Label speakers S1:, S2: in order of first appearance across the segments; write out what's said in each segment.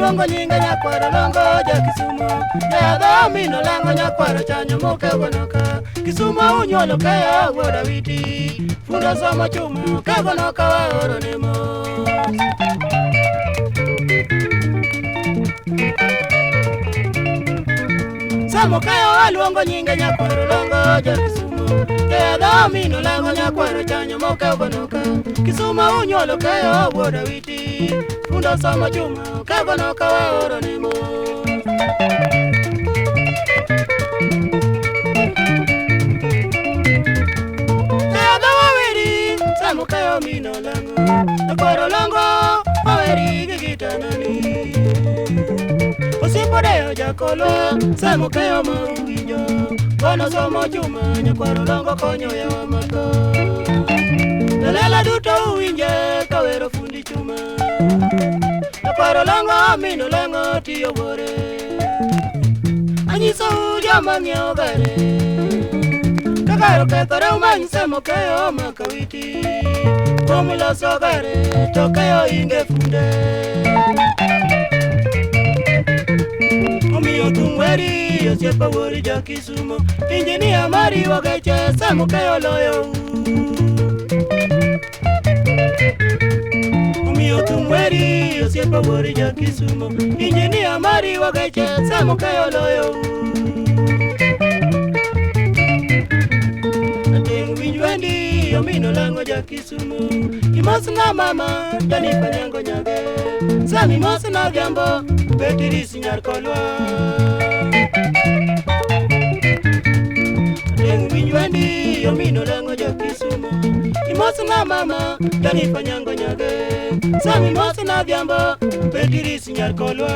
S1: aluongo nyinge nyakwaro longo ja Kisumo. Jadha mino lango nyakwaro chanyo moke gonoka. Kisumo unyuolo keyo wuod Awiti. Fundo somo chuma kegonoka waoro ne mos. Samo keyo aluongo nyinge nyakwaro longo ja Kisumo. Jadha mino lango nyakwaro chanyo moke gonoka. Kisumo unyuolo keyo wuod Awiti. Fundo somo chuma kegonoka waoro ne mos. Jadha waweri samo keyo mino lango. Nyakwaro longo waweri gi gitanani. Osipodeyo jakolwa samo keyo ma uwinjo. Bono somo chuma nyakwaro longo konyo yawa matho. Jolela duto uwinje kawero fundi chuma. Nyakwaro longo mino lango tiyo bore. Anyisou joma ng'iewo gare. Ka gare okethore umany Samo keyo ma Kawiti. Kuom loso gare to keyo inge funde. Omiyo thum weri osiepa wuori ja Kisumo. Injinia mariwo geche Samo keyo loyou. Omiyo thum weri osiepa wuori ja Kisumo. Injinia mariwo geche Samo keyo loyou. Ateng' winj wendi omino lang'o ja Kisumo. Imosna mama Janifa Nyango Nyage. Sami mosna Odhiambo Beatrice nyar Kolwa. Ateng' winj wendi omino lang'o ja Kisumo. Imosna mama Janifa Nyango Nyage. Sami mosna Odhiambo Beatrice nyar Kolwa.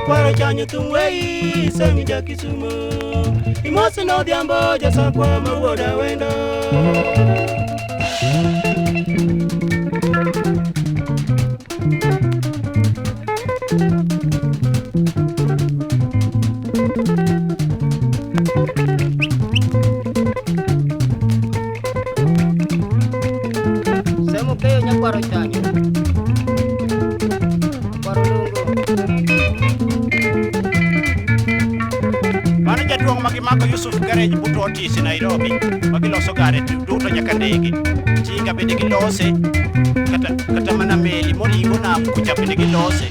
S1: Kwaro chanyo thum wei Sami ja Kisumo. Imosna Odhiambo jasakwa ma wuod Awendo.
S2: Samo keyo nyakwaro chanyo. Nyakwaro longo.
S3: Mano jaduong' ma gimako Yusuf Garage but Otis Nairobi ma giloso gare duto nyaka ndege. Tinga bende gilose kata mana meli moringo nam kucha bende gilose.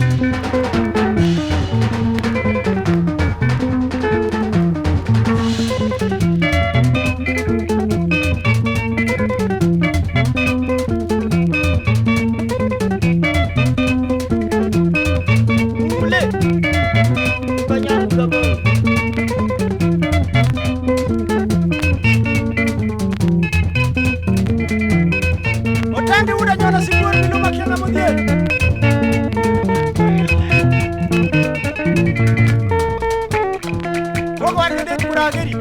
S2: Ule. Kanyamu gabo.
S3: Otandi wuod Anyona sibuor miluma kia ng'ama odhier. Gogo war gi ndek Murageri.